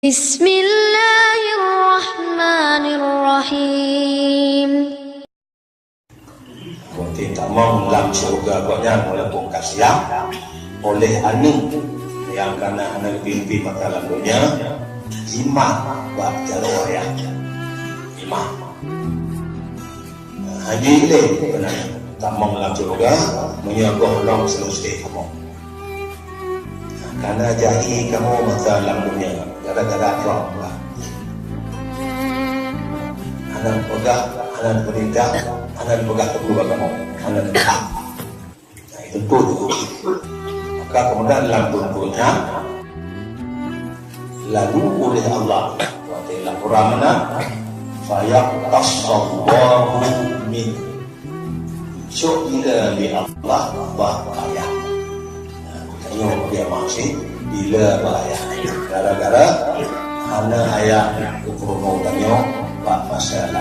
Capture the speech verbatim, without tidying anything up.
Bismillahirrahmanirrahim. Watèe tamong lam syeuruga Gobnyan walaupun ka siang, oleh aneuk nyang ka na aneuk pimpin masa lam donya, imam bak jaroe ayah. Imam. Haji ilèe keunan tamong lam syeuruga, meunyoe gohlom seuleusoe tamong. Kana jahi kamoe masa lam donya, gara-gara droe lah. Hana peugah, hana peurintah, hana peugah teungku agama, hana peugah. Nah, itu tu. Maka kemudian lam buku nyan, lalu oleh Allah, watèe laporan meunan, fayaqtasallahu min. Cok bila lé Allah bak ayah. Nah, tanyoe dia maksud bila bak ayah. Gara-gara hana ayah geupurunoe tanyoe bak masa